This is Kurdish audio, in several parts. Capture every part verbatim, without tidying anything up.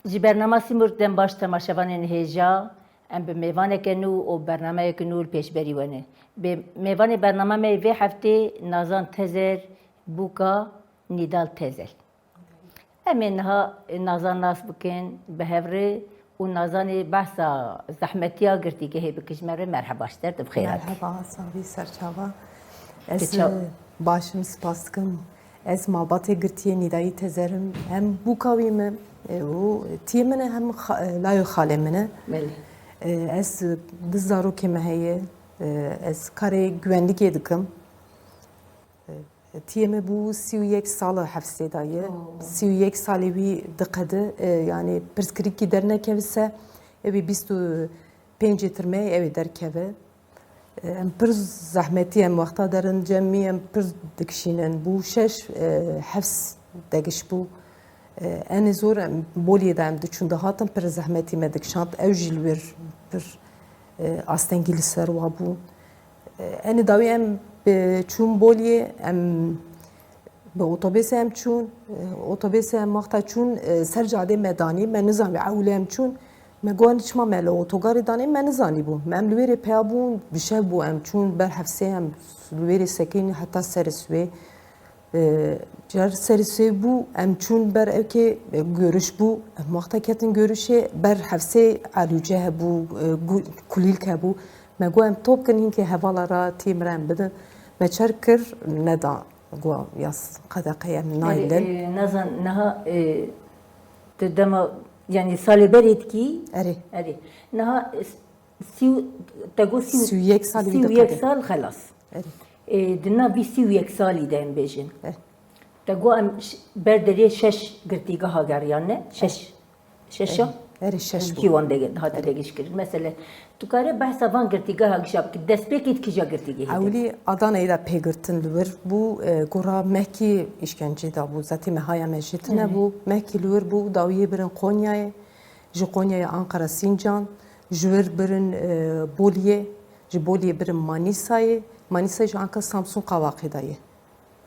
Ji bernama Sîmurg dem baş temaşevanên hêja, em bi mêvaneke nû û bernameyeke nû li pêşberî we ne. Bi mêvanê bernama me yê vê heftê Nazan Tezer, bûka Nîdal Tezel. Em ê niha Nazan nas bikin bi hev re û Nazanê behsa zehmetiya girtîgehê bike ji me re. Merheba, ji te re, tu bi xêr hatî. Merheba, sağ bî serçava. Ez, Te çaw- e, baş im, spas dikim. Ez malbatê girtiyê Nîdayî Tezer im. Hem bûka wî me, e, û tiyê min e, hem xa-, e, layo xalê min e. Belê. E, ez, e, du zarokê me heye. E, ez karê güvenlikê dikim. E, tiyê me bû sî û yek sal e hepsê de ye. Oo. Sî û yek salê wî diqede, e, yanî pirsgirêkî dernekeve se, ew ê bîst û pêncê tirmeyê ew ê derkeve. Em pir zehmetî em wexta derin cemî, em pir dikişînin. Bû şeş, e, hefs degiş bû. E, enê zor em Boliyê de em diçûn dihatin, pir zehmetî me dikişand. Ew jî li wir pir, e, astengî li ser wa bû. E, enê dawî em bi çûn Boliyê, em Bi otobêsê em çûn, e, otobêsê em wexta çûn, e, ser cadê me danî, me nizanî ewilê em çûn. Me got, "Çima me li otogarê danî?" Me nizanî bû. Me em li wêrê peya bûn, bi şev bû em çûn, ber hevsê em li wêrê sekîn heta serê swê. E, car serê swê bû, em çûn ber ewkê, e, görüş bû. Em wexta ketin görüşê, ber hevsê alûce hebû, e, gu-, kulîlk hebû. Me got, "Em top kin, hinkê hevala ra tî min re em bidin." Me çer kir, neda. Go ya s-, qedexe em naylin. Erê, e, Nazan, niha, e, tu dema, yanî salê berê dikî? Erê. Erê. Niha, e, s-, sî û, te got sî û, Sî û yek salî wî sî û yek dikete. Sal xelas. Erê. E, di nav vî sî û yek salî de em bêjin. Erê. Te got em ş-, ber derê şeş girtîgeha geriyan ne? Şeş. Şeşa? Erê, erê, şeş bû. Kî wan dege-, hate Erê. Degişkirin? Mesele, tu kare behsa van girtîgeha gişa bikî, destpêkê di kîja girtîgehê de? Ewilî Adanayê de pêgirtin li wir bû, e, gora mehkî îşkencê de bû. Zetî mehaya me jê tine Erê. Bû. Mehkî li wir bû, dawiyê birin Qonyayê, ji Qonyayê Ankara Sincan, ji wir birin, e, Boliyê, ji Boliyê birin Manîsayê, Manîsayê ji Ankara Samsûn Qavaqê de ye.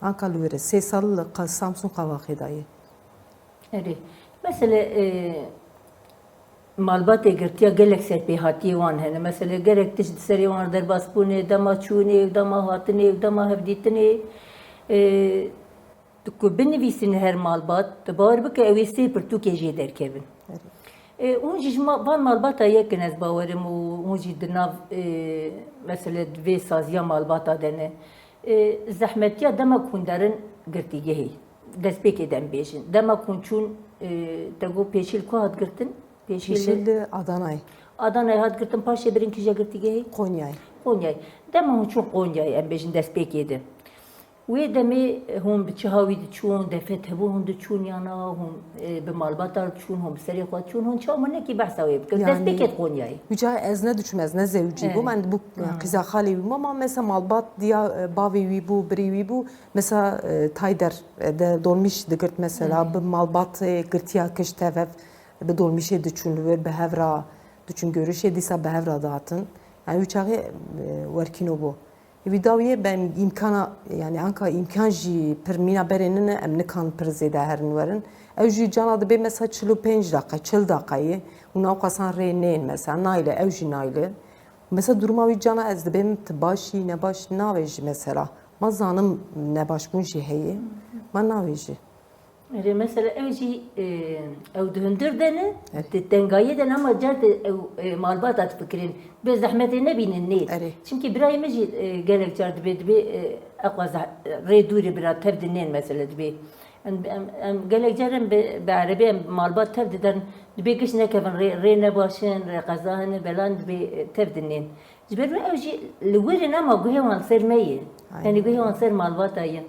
Anka li wir e, sê sal li qa-, Samsûn Qavaxê de ye. Erê. Mesele, e, malbatê girtiya gelek serpêhatiyê wan hene. Mesele gelek tişt di serê wan derbas bûne, dema çûnê, dema hatinê, dema hevdîtinê. E, tu ku binivîsîne her malbat, tu bawer bike ew ê sê pirtûkê jê derkevin. Erê. E, hûn jî ji ma-, van malbata yek in, ez bawerim, û hûn jî di nav, e, mesele di vê saziya malbata de ne. E, zehmetiya dema ku hûn derin girtîgehê, destpêkê de em bêjin. Dema ku hûn çûn, e, te got pêşî li ku hat girtin? Pêşî li Pêşî li Adanayê. Adanayê hat girtin, paşê birin kîja girtîgehê? Qonyayê. Qonyayê. Dema hûn çûn Qonyayê, em bêjin destpêkê de. Wê demê hûn bi çi hawî diçûn, defet hebû hûn diçûn yana hûn, e, bi malbata diçûn, hûn bi serê xwe diçûn, hûn çawa min nekî behsa wê bikin. Yanî, destpêkê di Qonyayê. Wî ca ez ne diçûm, ez ne zewicî bûm. Erê. Em bû, e, qîza xalê wî bûm, ama mesela malbat diya, e, bavê wî bû, birî wî bû. Mesela, e, tay der, e, de dolmîş digirt mesela, Erê. Bi malbat, e, girtiya kişt tev ev, bi dolmîşê diçûn li wir, bi hev ra diçûn görüşê, dîsa bi hev ra dihatin. Yani wî çaxê, e, werkîno bû. Wî dawiyê be îmkana, yani anka îmkan jî pir mîna berê nine, em nikan pir zêde herin werin. Ew jî cana dibe mesela çil û pênc deqa, çil deqayê. Û newqasan rê nên mesela, nayle, ew jî nayle. Mesela duruma wî cana ez dibêm ti baş î, ne baş, navêjî mesela. Ma zanim nebaşbûn jî heye, ma navêjî. Erê, mesela ew jî, e, ew di hundir de ne, Erê. Di tengayê de ne, ama car di ew, e, malbata difikirin. Bê zehmetê nebînin nê. Erê. Çimkî birayê min jî, e, gelek car dibê, dibê, e, eqwa zeh-, rê dûrê bira tev dinên mesela dibê. Em, em, em gelek car em bi, bi erebê em malbat tev didin. Dibê giş nekevin rê, rê nebaşin, rê qeza hene, belan dibê, e, tev dinên. Ji ber wê ew jî li wir in, ama guhê wan ser me ye. Aynen. Yanî guhê wan ser malbata ye.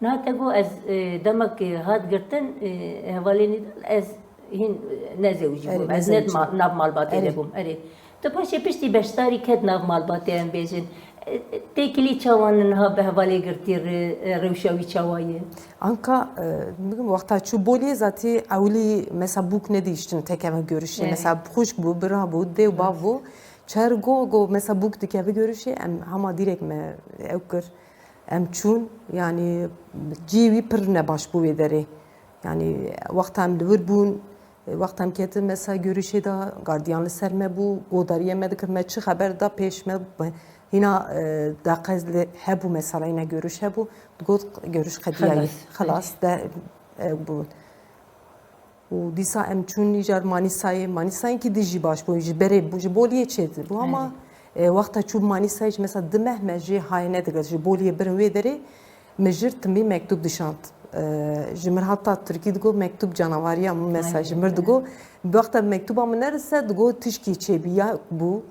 Niha te got ez, e, demek, e, hat girtin, e, hevalê Nîdal, ez hîn, e, nezewicî Erê, bûm. Ez ne nezewicî. Ma-, nav malbatê Erê. De bûm. Erê. Tu paşê piştî beşdarî ket nav malbatê, em bêjin. E, e, têkilî çawa niha bi hevalê girtî re, e, rewşa wî çawa ye? Anka, e, bigim wexta çû Boliyê zatî ewilî mesela bûk nedîştin tekeve görüşê. Erê. Mesela xwişk bû, bira bû, dê û bav bû. Çer go, go, mesela bûk dikeve görüşê, em hema dîrek me ew kir. Em çûn, yanî cî wî pir nebaş bû wê derê. Yanî wexta em li wir bûn, Wexta em ketin mesela görüşê de gardiyan li ser me bû, godariye me dikir, me çi xeber da pêş me, hîna, e, deqez li hebû mesela yine görüş hebû, digot görüş qediyayî. Xelas. Xelas de, e, bû. Û dîsa em çûn îcar Manîsayê, Manîsayê ki dijî baş bû, ji berê bû, ji Boliyê çêtir bû ama, e, wexta çû Manîsayê ji mesela di meh me jê hayê nedigir, ji Boliyê birin wê derê, mijir timî mektub dişand. E, ji mir heta Tirkî digot mektub canavariya min mesela ji mir digot. Bi wexta mektuba min nerise digot tişkî çêbiya bû.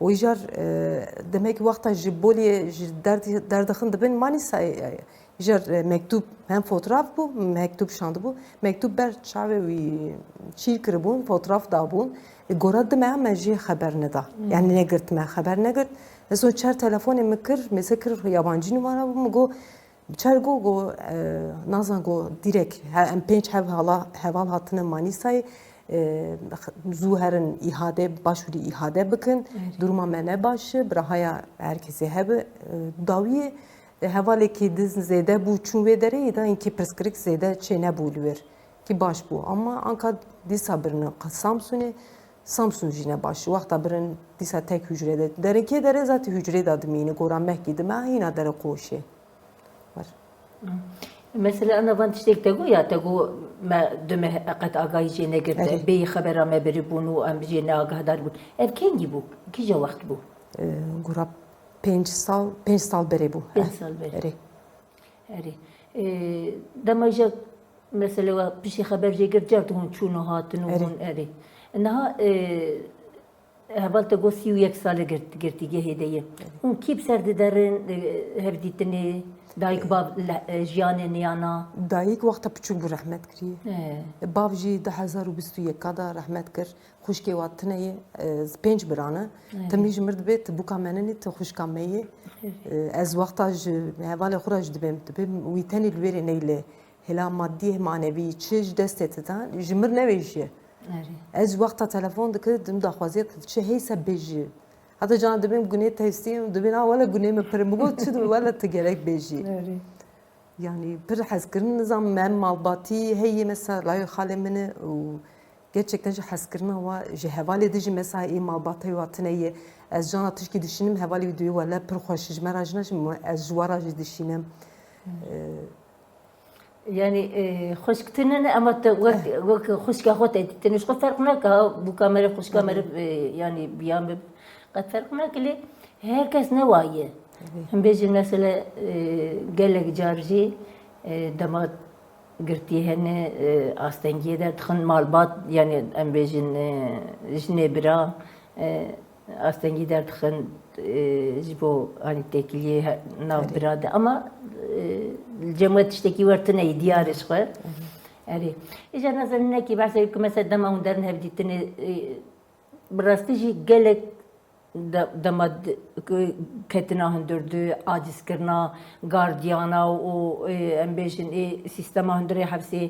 Û îcar, e, demek wexta ji Boliyê ji derdî-, derdixin dibin Manîsayê, e, îcar, e, mektub hem fotoğraf bû, mektub şandibû. Mektub ber çavê wî çîr kiribûn, fotoğraf dabûn. E, gora di meha me jê xeber neda. Yani negirtime, xeber negirt. Ez son çer telefonê min kir, mêze kir yabancî numara bû, min got, Çer got, got, e, nazan got, dîrek, he, em pênc hev hala, heval hatine Manîsayê, e, zû herin îhade, başûrî îhade bikin. Duruma me ne baş e, birahaya herkesê hebe, e, dawiyê, e, hevalekî din zêde bû çûn wê derê, da inkî pirsgirêk zêde çê nebû li wir. Ki baş bû. Ama anka dîsa birine Samsunê, Samsun jî ne baş. Wexta birin dîsa tek hücrede. Derinkê dere zaten hücrê de dimîne, gora mehkî dime, hîna dere qoşê. Var. Mesela ana van tiştek te got ya, te got me du meh qet agahî jê negirte, Erê. Bêyî xebera me berî bûn û em jê neagahdar bûn. Ev kengî bû? Kîja wext bû? Ee, gora pênc sal, pênc sal berê bû. Pênc sal berê. Erê. Erê. Ee, dema îja mesela we piştî xeber jê girt, car hûn çûn û hatin û Erê. Hûn erê. Niha, ee, heval te got sî û yek salê girt-, girtîgehê de ye. Hûn kî bi ser diderin, e, hevdîtinê, dayik bav le-, e, jiyanê niyana? Dayik wexta piçûk bû rehmet kiriye. He. Bav jî du hezar û bîst û yeka de rehmet kir. Xwişkê wa tine ye, e, pênc birane. He. Timî ji mir dibê, tu bûka me ninî, tu xwişka me yê. He. E, ez wexta ji hevalê xwe re jî dibêm, dibêm wî tenê li wêrê neylê. Hêla madî, manevî, çi ji destê te de, ji mir newêjiye. Erê. Ez wexta telefon dikir, dim daxwaziye, tu çi heyse bêjî. Heta cana dibêm gunê testî, dibên, "Ha, wele gunê min pir." Min got, "Çi dibe, wele tu gerek bêjî." Erê. Yani, pir hezkirin, nizam, me malbatî heye, mesela, layê xalê min e û gerçekten ji hezkirina wa, ji hevalê de jî, mesela, ê malbatê wa tine ye. Ez cana tişkî dişînim, hevalê wî dibê, "Wele pir xweş, ji me re jî ne, ji me, ez ji we re jî dişînim." Ee, Yani, e, xwişk tune ne, ama te wek, Eh. wek xwişka xwe te dîtin, ji xwe ferq nake, ha, bûka mere, xwişka mere, Erê. e, yani, biyan be, qet ferq nake, lê her kes ne waye. Erê. Em bêjin, mesela, e, gelek car jî, e, dema girtî hene, e, astengiyê derdixin, malbat, yani, em bêjin, e, jinê bira, e, Astengî derdixin, e, ji bo, hani, têkiliyê he-, nav Erê. bira de. Ama, e, li cem we tiştekî wer tune yî, diyar e ji xwe. Erê. Îja nazanin nekî behsê ku mesela dema hûn derin hevdîtinê, e, bi rastî jî gelek de-, dema di-, ku ketina hundir di, acizkirina, gardiyana û, e, em bêjin, ê sîstema hundirê hevsê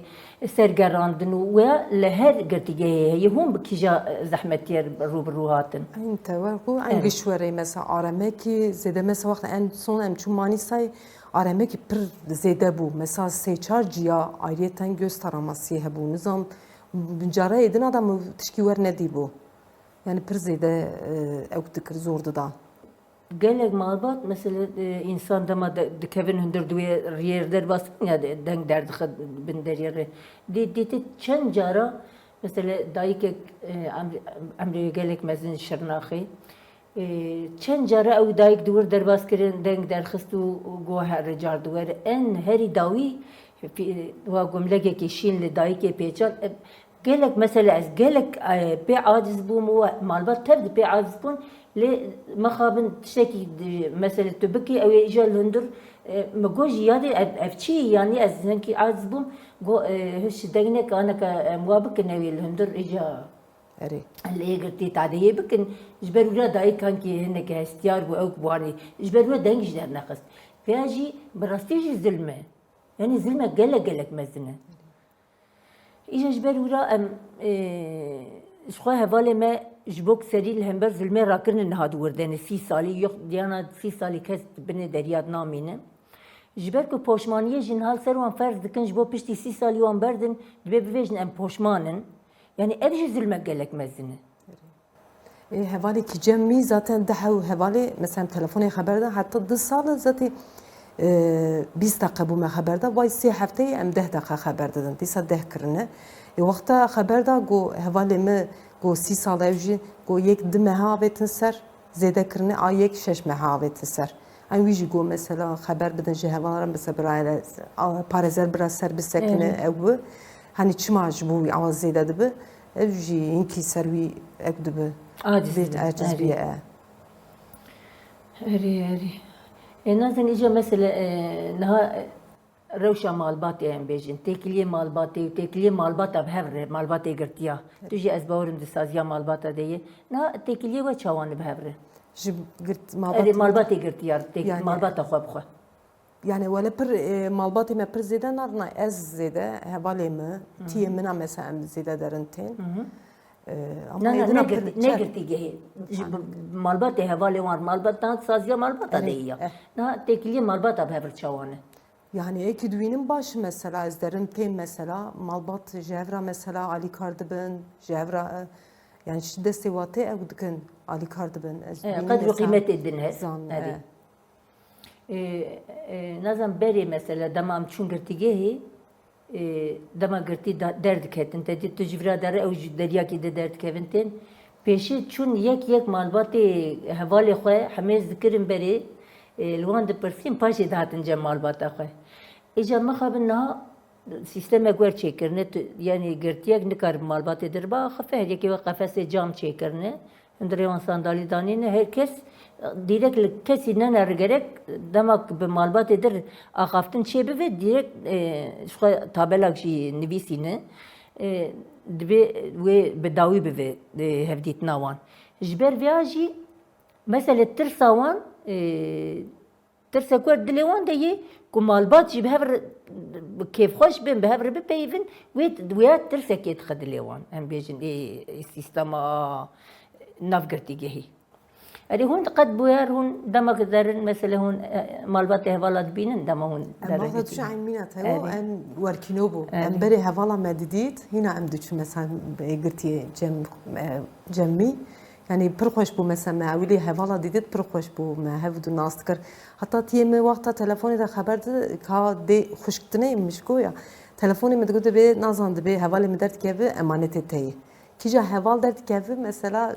sergerandin û wê li her girtîgehê heye. Hûn bi kîja zehmetiyê re rû bi rû hatin? Eyn te wer ku eyn Evet. giş werê mesela aremekî zêde mesela wexta en son em çû Manîsayê aremekî pir zêde bû. Mesela sê çar ciya ayriyeten göz taramasiyê hebû. Nizam carayê din adam tişkî wer nedîbû. Yani pir zêde, e, ew dikir, zor dida. Gelek malbat, mesela, e, însan dema de-, dikevin hundir di wê riyê re derbas, ya de-, deng derdixe bin deriyê re. Dê-, dê te çend cara, mesela, dayikek, e, emr-, emrê gelek mezin Şirnaxê. E, çend cara ew dayik di wir derbas kirin, deng derxist û, û got, "Here car di were." En herî dawî, fi-, wa gumlegekê şîn li dayikê pêçan, e, Gelek, mesela, ez gelek, e, pê aciz bûm û malbat tev di pê aciz bûn, lê mixabin tiştekî di, mesela, tu bikî, ew ê îja li hundir, e, min got jî, "Yadê, ev, ev çi ye?" Yanî ez hinkî aciz bûm, got, e, "Hiş deng neke, aneke em wa bikin, ew ê li hundir îja Erê. li yê girtî tadeyê bikin." Ji ber wira dayik hinkî hinekî hestiyar bû, ew bû, hanî ji ber wira deng jî dernexist. Vêya jî bi rastî jî zilm e. Yanî zilmek gelek, gelek mezin e. Îja ji ber wira em, e, ji xwe hevalê me ji bo serî li hember zilmê rakirine niha di wir de ne sî salî, yox diyana sî salî kes binê deriyat namîne. Ji ber ku poşmaniyê jî niha li ser wan ferz dikin, ji bo piştî sî salî wan berdin, dibê bivêjin em poşman in. Yani ev jî zulmek gelek mezin e. Ê, hevalê kî Cem mî zaten di hew hevalê, mesela telefonê xeber da, heta du sal zaten, e, bîst deqe bû me xeber da, vay sê hefteyê em deh deqe xeber didin, dîsa deh kirine. Ê, wexta xeber da, got hevalê me, got sî sal ew jî, got yek du meha avêtin ser, zêde kirine, a yek şeş meha avêtin ser. Em wî jî got mesela xeber bidin ji heval re, mesela birayê re, a, parêzer bira ser bisekine, ew bi. Hani çima ji bo wî awa zêde dibi? Ev jî hinkî ser wî ek dibi. Aciz Vê dibi, aciz erê. Bîye, e. Erê, erê. E, nazanin îca mesele, e, niha, e, rewşa malbatê em bêjin. Têkiliyê malbatê û têkiliyê malbata bi hev re, malbatê girtiya. Tu jî ez bawerim di saziya malbata de yê. Niha têkiliyê we çawan e bi hev re? Ji girt-, Erê, malbatê malbatê girtiya, têk-, Yani malbata xwe bi xwe. Yani wele pir, e, malbatê me pir zêde narina, ez zêde, hevalê mi, tiyê min a mesela em zêde derin tên. E, ama Na, na, êdî ne na pir girtî, ne çer- girtîgehê. Ji b-, malbatê hevalê wan, malbat, tan saziya malbata Erê, de ya. eh. Na têkiliyê malbata bi hev re çawan e? Yani ê ki dibînim baş mesela, ez derin tên mesela, malbat ji hev re mesela alîkar dibin, ji hev re, e, yani ji destê watê ew dikin, alîkar dibin. Ez E, dibînim qedr û mesela qîmetê din he. Zan, Erê. e. Ê, ê, nazan berê mesela dema em çûn girtîgehê, ê, dema girtî da-, derdiketin, te dî tu ji vira dere ew ji deryakê de derdikevin tên. Pêşî çûn yek yek malbatê hevalê xwe hemêz dikirin berê, ê, li wan dipirsîn paşê dihatin cem malbata xwe. Îca mixabin niha sîstemek wer çêkirine, tu, yanî girtiyek nikare bi malbatê dir biaxife, her yekê wek qefesê cam çêkirine. Hundirê wan sandalî danîne, her kes, dîrek li kesî nenere gerek, dema ku bi malbatê dir axaftin çêbibe, dîrek, e, ji xwe tabelak jî nivîsîne, e, dibê wê bi dawî bibe, e, hevdîtina wan. Ji ber vêya jî, mesele tirsa wan, e, Tirsek wer dilê wan de yê ku malbat jî bi hev re, bi kêfxweş bin, bi hev re bipeyivin, wê, wêya tirsekê dixe dilê wan. Em bêjin, ê, ê sîstema nav girtîgehî. Erê hûn qet bûyer hûn dema ku derin, mesele hûn, e, malbatê hevala dibînin, dema hûn Em derin vexta tu girtîgehî. Eyn mîna te yo, Erê. Em werkîno bû. Erê. Em berê hevala me didît, hîna em diçûn mesela, e, girtiyê cem, e, cemî. Yani pir xweş bû, mesela me ewilî hevala didît, pir xweş bû, me hev du nas dikir. Heta tiyê min wexta telefonê de xeber di, ka dê xwişk tine ye, min ji ku ya. Telefonê min digot, dibê, nazan dibê hevalê min derdikeve emanetê te ye. Kîja heval derdikeve, mesela,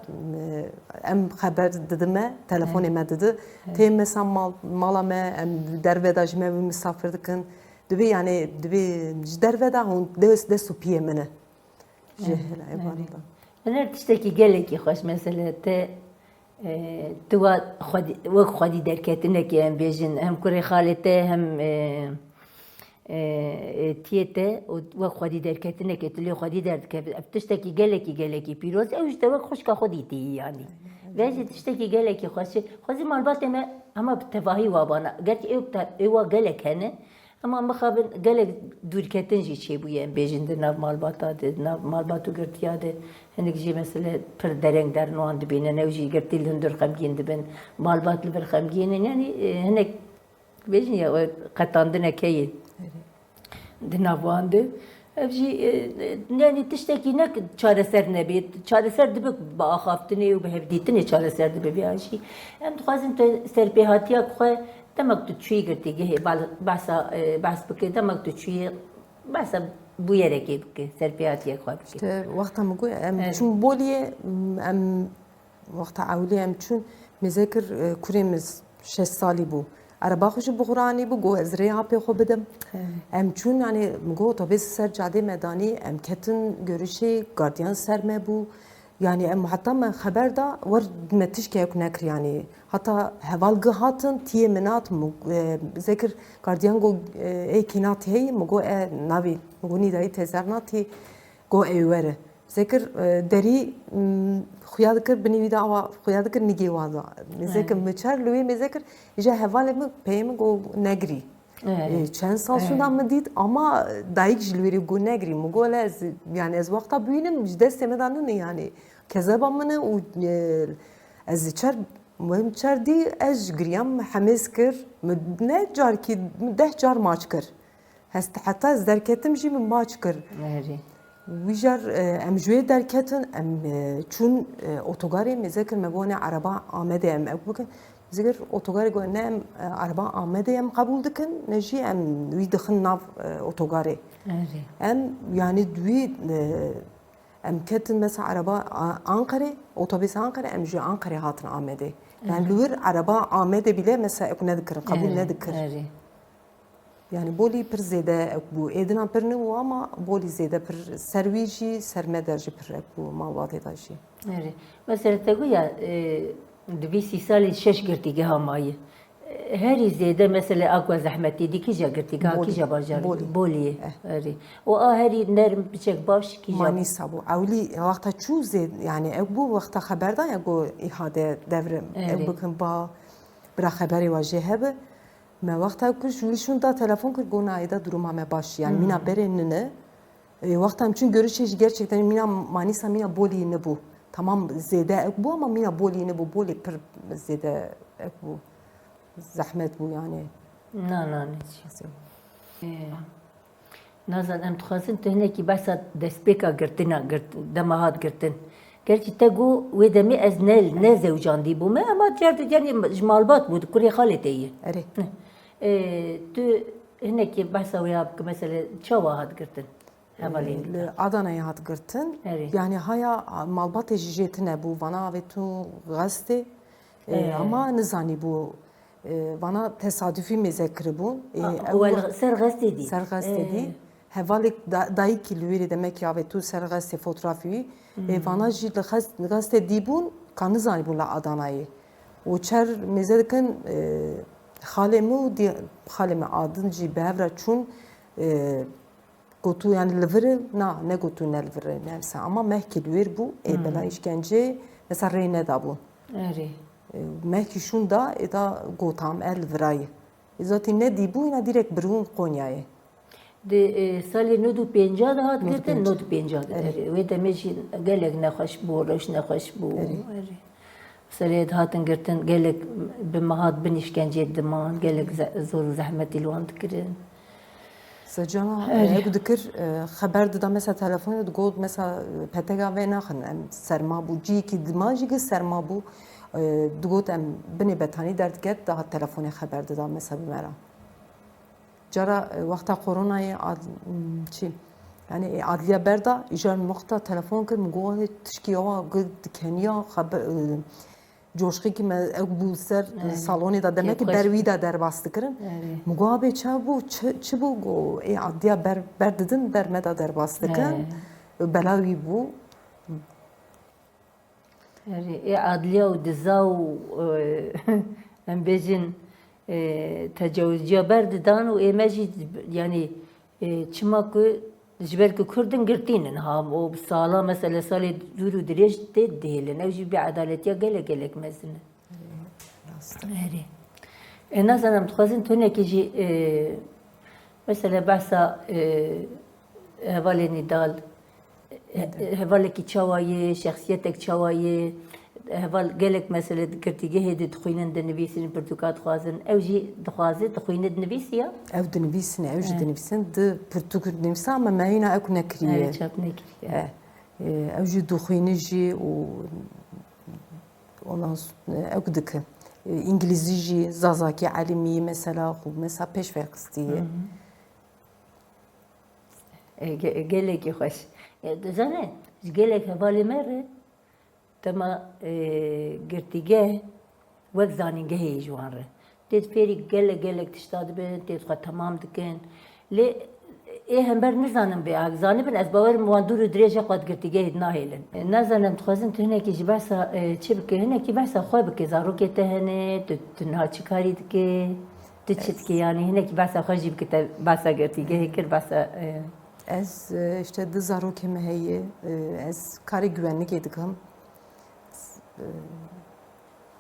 em, em xeber didime, telefonê me didi. Tê mesela mal, mala me, em derve de ji me wî misafir dikin. Dibê, yani, dibê ji derve de hûn dest, dest û piyê min e. Ji hela êvarê de. Huner tiştekî gelekî xweş, mesele te, e, tu wa xwedî, wek xwedî derketinekê em bêjin, hem kurê xalê te, hem, e, e, e, tiyê te û wek xwedî derketinekê tu lê xwedî derdikevî. Ev tiştekî gelekî, gelekî pîroz e. Ew ji te wek xwişka xwe dîtî yanî. Ve jî tiştekî gelekî xweş e. Xwezî malbatê me hema bi tevahî wa bana. Gerçi ew te-, ew wa gelek hene. Ema mixabin gelek dûrketin jî çêbûye, em bêjin, di nav malbata de, di nav malbat û girtiya de. Hinek jî mesele pir dereng derin wan dibînin, ew jî girtî li hundir xemgîn dibin, malbat li vir xemgîn in. Yanî, e, hinek bêjin ya, we qetandineke ye di nav wan de. Ev jî, e, e, yanî tiştekî ne çareser nebê, çareser dibe bi axaftinê û bi hevdîtinê çareser dibe vêya jî. Em dixwazin te serpêhatiya xwe Demek tu çûyî girtîgehê, bal-, behsa, e, behs bike, demek tu çûyî behsa bûyerekê bike, serpêhatiyek xwe bike. Te wexta min got, em Evet. çûn Boliyê, m, em wexta ewilî em çûn, mêze kir, e, kurê min şeş salî bû. Ereba xwe jî bi xwe re anî bû, got, "Ez rê apê xwe bidim." Evet. Em çûn, yani, min got, otobês ser cadê me danî, em ketin görüşê, gardiyan ser me bû. Yani em heta me xeber da, wer me tişkek nekir yani. Heta heval gi hatin, tiyê min hat, mu-, e, zekir gardiyan go, e, ê kî nat hey, mi go e navî, mi go nîdayî têzer nat hi, go ê were. Zekir, e, derî, m, xuya dikir, binî wî de awa xuya dikir, nigê wa da. Mi zekir Evet. mi çer li wî mi zekir, îja hevalê mi peyê mi go negirî. Evet. E, çend sal Evet. şûna min dît, ama dayik ji li wî re got negirî. Min got, "Lê ez, yani ez wexta bûyînim, ji destê me de nîne yani. Kezeba min e û, e, ez çer, min çer dî, ez ji giriyam, min hemêz kir. Min ne carkî, min deh car maç kir. Hest-, heta ez derketim jî min maç kir." Erê. Wî jar, e, em ji wê derketin, em, e, çûn, e, otogarê, mêze kir, me got, "Ne, ereba Amedê em ew bikin." Mêze kir, otogarê got, "Ne, em, e, ereba Amedê em qebûl dikin, ne jî em wî dixin nav, e, otogarê." Erê. Em, yanî, wî, e, em ketin, mesela, ereba A-, Anqerê, otobêsa Anqerê, em ji Anqerê hatin Amedê. Em Erê. li wir ereba Amedê bîle, mesela, ew nedikirin, qebûl Erê, nedikir. erê. Yani bolî pir zêde bû. Êdina pir nebû ama bolî zêde pir ser wî jî, ser me de jî pir bû, malbatê de jî. Erê. Mesela te got ya, e, di vî sî salî şeş girtîgeha mayî. E, herî zêde mesela a ku zehmetî dî kîja girtîgeha, Bolî. kîja bajar? Bolî. Bolî. Eh. Erê. O a herî nerm, piçek baş, kîja? Manîsa bû. Ewlî wexta çû zêd, yani ew bû wexta xeber da ya ku îhade devrim. Erê. Ew bikin ba bira xeberê wa jê hebe. Me wexta kir ji wî şûn da telefon kir, got, "Na, êda duruma me baş, yani mîna Hmm. berê nine." E, wexta em çûn görüşê jî gerçekten mîna Manîsa mîna bolî nebû. Tamam zêde ek bû ama mîna bolî nebû. Bolê pir zêde ek bû. Zehmet bû yani. Na, na, ne çi. Nasıl? E, Nazan, em dixwazin tu hinekî behsa destpêka girtina, girt-, dema hat girtin. Gerçî te got, wê demê ez ne, ne zewcandî bûme, ama car tu yani ji malbat bû, kurê xalê te yê. Erê. Ê, tu hinekî behsa wê ya bike, mesele çawa hat girtin? Hevalên Li Adanayê hat girtin. Erê. Yani haya malbatê jî jê tune bû, vana avê tu gastê. Ê, Ee. ama nizanî bû. Ê, vana tesadufî mêze kiribûn. Ê, A, ew wel ser gastê dî. Ser gastê Ee. dî. Hevalek da-, dayikî li wêrê demekî avê tu ser gastê fotografî wî. Ê, Hmm. vana jî li xest-, gastê dîbûn, ka nizanîbûn li Adanayê. Û çer mêze dikin, ê, xalê min û dî-, xalê min a din jî bi hev re çûn, ê, gotu yani li vir e? Na, ne gotu ne li vir e, ne mesela. Ama mehkî li wêr bû, ê, Hmm. bela îşkencê, mesela rê nedabûn. Erê. Ê, mehkî şûn da, ê da gotam, e li virayê. Ê, zatî nedîbû, îna direkt birûn Qonyayê. Di, e, salê nod û pênca de hat girtin, nod û pênca de. Erê. Erê. Wê demê jî gelek nexweş bû, rewş nexweş bû. Erê. Erê. Serê dihatin girtin, gelek bi mehat bin îşkencê diman, gelek ze-, zor û zehmetî li wan dikirin. Secana, Erê. e, ew dikir, e, xeber dida, mesela telefonê digot, mesela, e, petega vê naxin, em serma bû, ciyekî dima jî ki serma bû, e, digot em binê betanî derdiket, dihat telefonê xeber dida, mesela bi me re. Cara, e, wexta koronayê ad-, m, çi? Yani, e, adliya berda, îcar min wexta telefon kir, min got, "Tişkî awa gu-, dikeniya xebe-, e, coşqîkî me ew bû ser Erê. salonê de, demek ki Kêfxweş. ber wî de derbas dikirin." Erê. Min got, "Abê çawa bû? Çi, çi bû?" Go, "Ê adliya ber, ber didin, ber me de derbas dikin. Erê. Bela wî bû." Erê, ê adliya û diza û, e, em bêjin, e, tecawizciya berdidan û ê me jî, yanî, e, çima ku ji ber ku Kurd in girtî ne niha, o sala, mesele salê dûr û dirêj tê dihêlin. Ew jî bêedaletiya gelek gelek mezin e. Rast. Erê. E, nazanim, dixwazin tu hinekî jî, e, Mesela behsa, e, hevalê Nîdal, e, Nîdal. Hevalekî çawa ye, şexsiyetek çawa ye, heval gelek mesele di girtîgehê de dixwînin, dinivîsin, pirtûka dixwazin. Ew jî dixwaze, dixwîne, dinivîsiya? Ew dinivîsine, ew jî Eh. dinivîsin. Di pirtûk dinivîsa, ama me hîna ew nekiriye. Ew çap nekiriye. Eh, e, ew jî dixwîne jî û ondan s-, ew dike. E, îngilîzî jî, zazakî, elimî mesela, xwe mesela pêş ve xistiye. Hı hı. E, ge-, gelekî xweş. E, dizane, ji gelek hevalê me re dema, e, girtîgeh wek zanîngehê yê ji wan re. Tê fêrî gelek, gelek tişta dibin, tê xwe temam dikin. Lê ê hember nizanin bê, ak zanibin, ez bawerim wan dûr û dirêj e, xwe di girtîgehê de nahêlin. E, nazanim, dixwazin tu hinekî ji behsa, e, çi bike, hinekî behsa xwe bike, zarokê te hene, tu, tu niha çi karî dike? Tu çi dikî, yanî hinekî behsa xwe jî bike, te behsa girtîgehê kir, behsa, e, Ez, e, işte du zarokê me heye. E, ez karê güvenlikê dikim. E,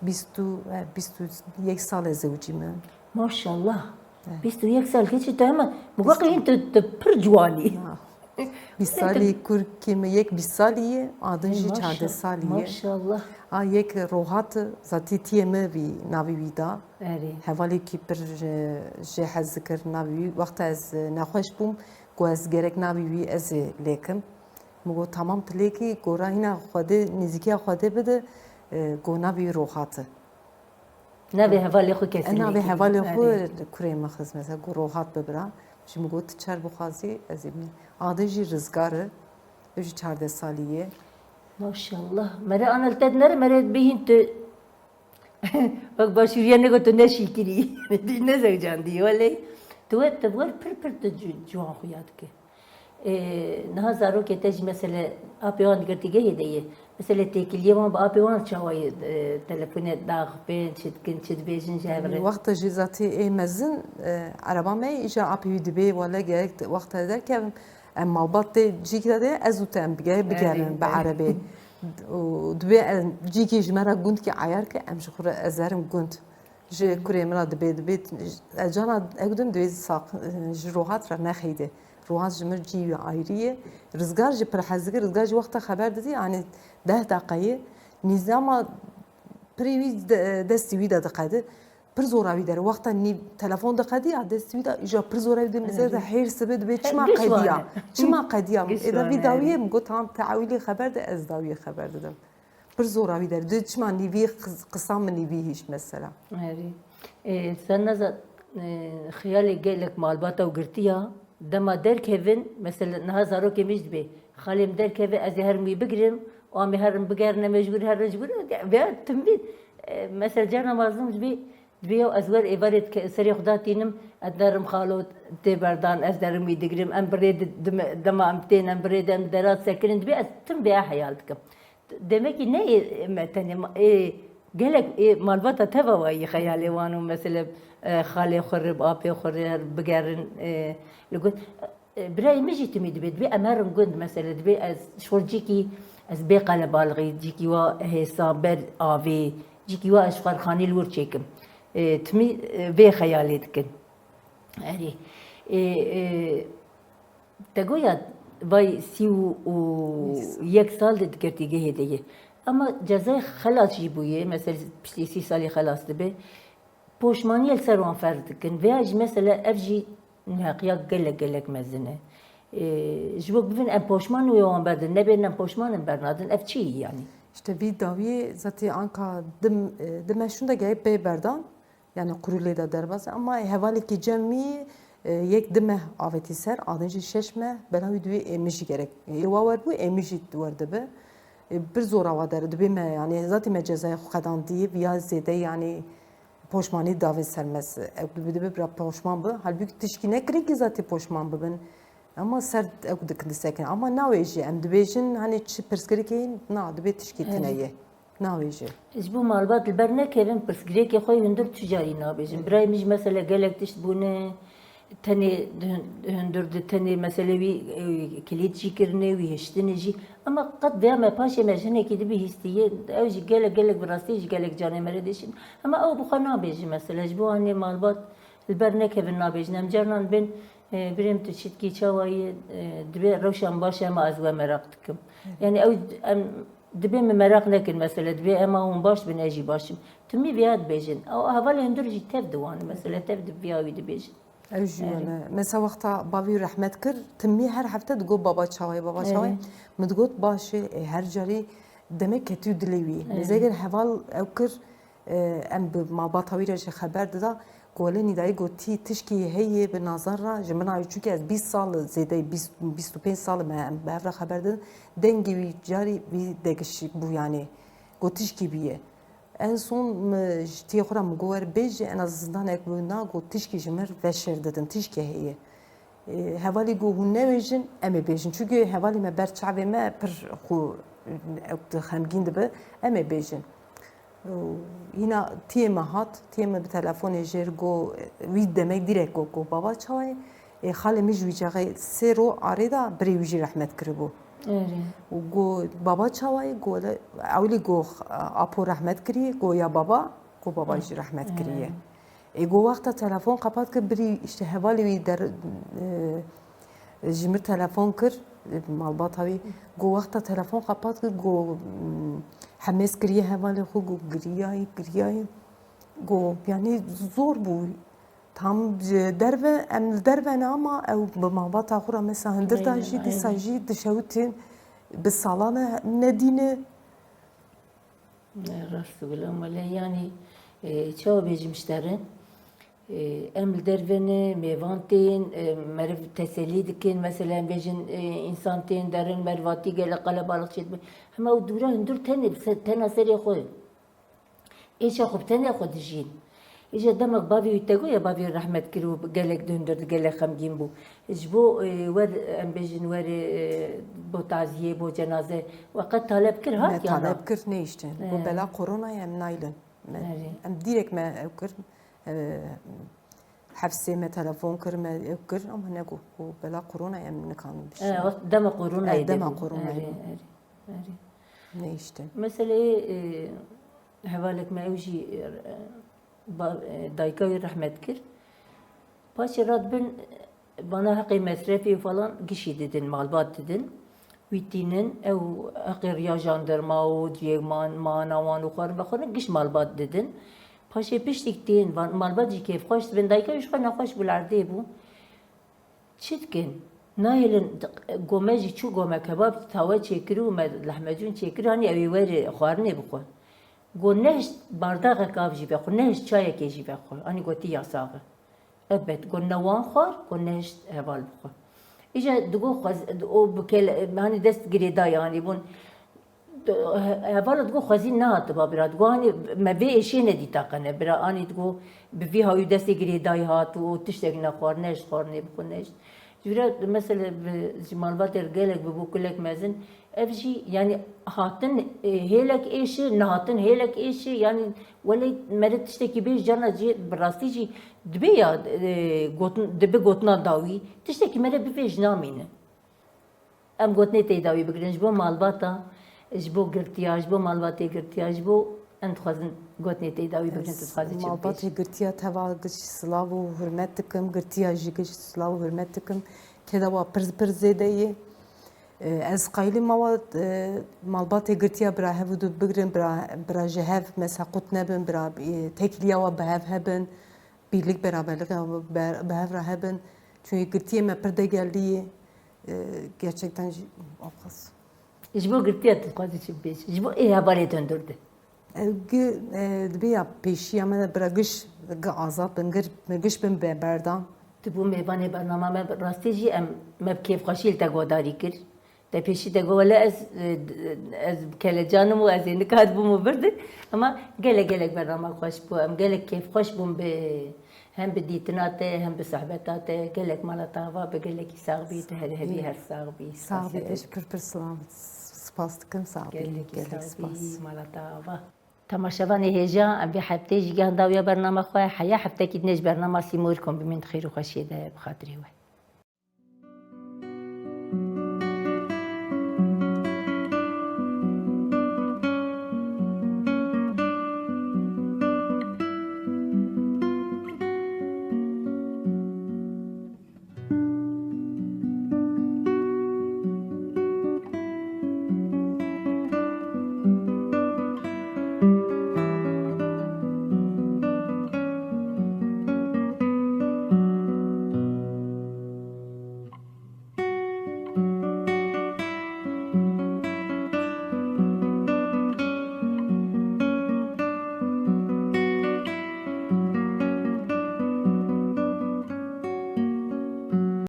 bîst û, e, bîst û yek sal ez zewicî me. Maşallah. Evet. Bîst û yek sal keçî te hema. Muqaqî tu, tu pir ciwanî. Ya. Bîst salî, kurkê me yek bîst salî ye, a din Ey, jî maşa-, çardeh salî ye. Maşallah. A yek rohat, zatî tiyê me vî navî wî da. Erê. Hevalekî pir jê, jê hez dikir navî wî. Wexta ez nexweş bûm, ku ez gerek navî wî ez ê lêkim. Min got, tamam, tilekî gora hîna Xwedê, nêzîkiya Xwedê bide, e, go navê wî Rohat e. Navê hevalê xwe kesî. E, navê hevalê xwe kurê min xist, mesela, go Rohat bibira. Ji min got, tu çer bixwazî, ez ê bî. Adê jî Rizgar e, ew jî çardeh salî ye. Maşallah. Mere anel te dinere, mere bihîn tu. Wek başûriye negot tu neşîkirî. Dî nezewcandî, welê. Tu wê, tu wer pir pir tu ci-, ciwan xuya dike. Ê, niha zarokê te jî mesele apê wan di girtîgehê de ye. Mesele têkiliyê wan bi apê wan çawa ye, e, telefonê daxipên, çi dikin, çi dibêjin ji hev re? Wexta jî zatî ê mezin, e, ereba me îja apê wî dibê, wele gerek wexta derkevim, em malbat tê cîkî de, ez û te em bige-, bigerin bi erebê. Û dibê em cîkî ji me re gund kî eyar ke, em ji xwe re ez herim gund. Ji kurê min re dibê, dibê, ez cana ew din dibê saq-, ji Rohat re nexeyde. Rohat ji min cî wî ayrî ye. Rizgar jî pir hez dike. Rizgar jî wexta xeber didî, yanî deh deqe ye. Nîzama pirî wî de-, destî wî de diqedi. Pir zora wî der. Wexta nî telefon diqedî ya destî wî de, îja pir zora wî de mize de hêrs dibe, dibê çima qediya? Çima qediya? Êda vî dawiyê min got, tamam, te ewilî xeber de, ez dawiyê xeber didim. Pir zora wî der. Di çima nîvî qis-, qisa min nîvî hîş mesela. Erê. Ê, sen neza, ê, xiyalê gelek malbata û girtiya, dema derkevin, mesela niha zarokê min jî dibê, xalê min derkeve, ez ê herim wî bigirim, û em ê herin bigerine mecbûr herin ji bo, veya tim bî, e, mesela carna mazlûm dibê, dibê ya ez wer êvarê dike-, serê xwe datînim, ez derim xalo tê berdan, ez derim wî digirim, em bi rê di-, dime-, dema em tên, em bi rê de em derat sekirin, dibê ez tim vêya heyal dikim. Demekî ne ê me tenê ma-, ê gelek ê malbata teva wayî xeyalê wan û mesele, e, xalê xwe re, bi apê xwe re bigerin, e, li gund, e, birayê min jî timî dibê, dibê em herin gund, mesele dibê ez ji xwe cîkî, ez bê qelebalixî, cîkî wa hêsa ber avê, cîkî wa ez ji xwe re xanî li wir çêkim. E, timî, e, vê xeyalê dikin. Erê. Ê, ê, te goya vay sî û yek sal de di girtîgehê de ye. Ama cezayê xelas jî bûye, mesela piştî sî salî xelas dibe. Poşmaniyê li ser wan ferz dikin. Veya jî mesela ev jî neheqiya gelek gelek mezin e. Ê, ji bo bivin em poşman wê wan berdin, nebên em poşman em bernadin. Ev çi ye yanî? Îşte vî dawiyê zetê anka dim, e, dime şûnde gerek pê berdan. Yani qurûlê de derbas e. Ama hevalekî cem wî, e, yek di meh avêtî ser, adin jî şeş meh, bela wî dibê ê min jî gerek. Ê wa werbû, ê min jî werdibi. E, pir zora wa der, dibê me, yani, zatî me cezayê xwe qedandî, viya zêde, yani, poşmanî davê ser me, ew dibê, dibê bira poşman bi. Halbûkî tişkî nekirin kî zatî poşman bibin. Ama ser ew dikin disekin. Ama nawêjî, em dibêjin, hani çi pirsgirêkê, na, dibê tişkî tune ye. Nabêje. Ji bo malbat li ber nekevin, pirsgirêkê xwe yê hundir tu carî nabêjin. Birayê min jî mesela gelek tişt bûne, tenê di hun-, hundir di tenê meselê wî, e, kilît jî kirine, wî hiştine jî. Ema qet vêya me paşê me ji hinekî di bihîstiye, ew jî gelek, gelek bi rastî jî gelek canê me re dişin. Ema ew bi xwe nabêje mesela, ji bo anê malbat li ber nekevin nabêjin. Em carnan bên, e, birêm tu çitkî çawa yî, e, dibê rewşan baş e, ema ez we meraq dikim. Yani ew em Dibê min meraq nekin, mesele dibê ema hûn baş bin, ez jî baş im. Timî vêya dibêjin. Ew hevalên hundir jî tev di wan, mesele tev di vêya wî dibêjin. Ew jî wele. Mesela wexta bavî rehmet kir, timî her hefte digot baba çawayê, baba çawayê. Min digot baş e, ê her carî demek ketî dilê wî. Nêzegir heval ew kir, e, em bi malbata wî re jî xeber dida. Ku wele Nîdayî gotî tişkî heye bi nazar re ji min re, çunke ez bîst sal zêde, bîst, bîst û pênc sal me em bi hev re xeber didin. Dengê wî carî wî degişî bû, yanî got tişkî bûye. En son min ji tiyê xwe re min got wer bêje, en az zindanek bû, na got tişkî ji min re veşêr didin, tişkî heye. Ê, hevalî got hûn nebêjin, em ê bêjin. Çunke hevalî me ber çavê me pir xwe, ew xemgîn dibe, em ê bêjin. Hîna tiyê me hat, tiyê me bi telefonê jêr got, wî demek dîrek got, got baba çawa ye? Ê, xalê min ji wî çaxê sê ro arê da birê wî jî rehmet kiribû. Erê. Û got baba çawa ye? Got wele, ewilî got apo rehmet kiriye, got ya baba, got baba jî rehmet kiriye. Ê, got wexta telefon qepat kir, birî işte hevalê wî der, e, ji mir telefon kir, e, malbata wî. Got wexta telefon qepat kir, got, mm, hemêz kiriye hevalê xwe, got giriyayî, giriyayî. Got, yanî zor bû. Tam ji derve, em li derve ne ama ew bi malbata xwe re mesela hundir da jî, dîsa jî dişewitin. Bi salan e nedîne. Rast gulam wele, yanî e, çawa bêjim ji te re? E, em li derve ne, mêvan tên, e, meriv teselî dikin, mesela em bêjin e, însan tên derin, merivatî gelek qelebalix çêdibe. Hema ew dûra hundir tenê, bi se- tena serê xwe. Êşa xwe bi tenê xwe dijîn. Îja demek bavê wî te got ya, bavê wî rehmet kir û gelek di hundir di gelek xemgîn bû. Ji bo e, wer em bêjin werê e, bo taziyê, bo cenaze, we qet taleb kir hat ya na? Me taleb kir, nehiştin. Got bela koronayê em naylin. Me, em dîrek me ew kir. E, Hefsê me telefon kir, me ew kir ama negot ku bela koronayê em nikanin bişînin. E, wextê dema koronayê de bû. Dema koronayê bû. Erê, erê, erê. Nehiştin. Meseleyê e, hevalek me ew jî e, ba- e, dayika wî rehmet kir. Paşê radibin bana heqê mesrefê û falan gişî didin, malbat didin. Wî tînin, ew heqê riya jandarma û ciyê man, mana wan û xwarin vexwarin giş malbat didin. Paşê piştîk tên, van malbat jî kêfxweş dibin. Dayika wî ji xwe nexweş bû, li erdê bû. Çi dikin? Nahêlin, go me jî çû, go me kebab tawe çêkir û me lehmecûn çêkir, hanî ew ê werê xwarinê bixwe. Go nehişt bardaxek av jî vexwe, nehişt çayekê jî vexwe. Anî gotî yasax e. Ebet, go ne wan xwar, go nehişt heval bixwe. Îja digo xwez, o bi kele, hanî dest girêdayî hanî bûn. Hevala digo xwezî nehatiba bira. Digo hanî me vê êşê nedîta qene. Bira anî digo bi vî hawî destê girêdayî hat û tiştek nexwar, nehişt xwarinê bixwe, nehişt. Ji vira mesele bi, ji malbatê re gelek bibû kulek mezin. Ev jî, yanî hatin e, hêlek êşi, nehatin hêlek êşi, yanî welê mere tiştekî bêj carna cihê bi rastî jî dibe ya e, gotin, dibe gotina dawî, tiştekî mere bivêj namîne. Em gotinê tê dawî bigirin ji bo malbata, ji bo girtiya, ji bo malbatê girtiya, ji bo em dixwazin gotinê tê dawî bigirin, tu dixwazî çi bibêjî? Malbatê girtiya teva giş silav û hurmet dikim, girtiya jî giş silav û hurmet dikim. Keda wa pir pir zêde ye. E, ez qayilî ma wa, e, malbatê girtiya bira hev û du bigirin, bira, bira ji hev, me seqût nebin, bira, e, têkiliya wa bi hev hebin, birlik beraberlik bi, bi hev re hebin. Çünkü girtiyê me pir degerlî ye. E, gerçekten jî okas. Ji bo girtiya tu dixwazî çi bibêjî? Ji bo ê hevalê te hundir de. Ew gi, e, dibe ya pêşiya me de bira giş, gi azad bin, gir, giş bin be berdan. Tu bû mêvanê bernama me, rastî jî em, me bi kêfxweşî li te godarî kir. Te pêşî te got, wele ez, e, ez kelecan im û ez ê nikatibûm û birdim. Ama gelek gelek bernama xweş bû. Em gelek kêfxweş bûn bi, hem bi dîtina te, hem bi sohbeta te. Gelek mala te ava be, gelekî sax bî, tu her hebî, her sax bî. Sax bî, ez pir pir silav, spas dikim, sax bî. Gelekî sax bî, mala te ava. Temaşevanê hêja, em vê hefteyê jî geh dawiya bernama xwe. Heya heftekî din ji bernama Sîmorî kom bimîn di xêr û xweşiyê de bi xatirê we.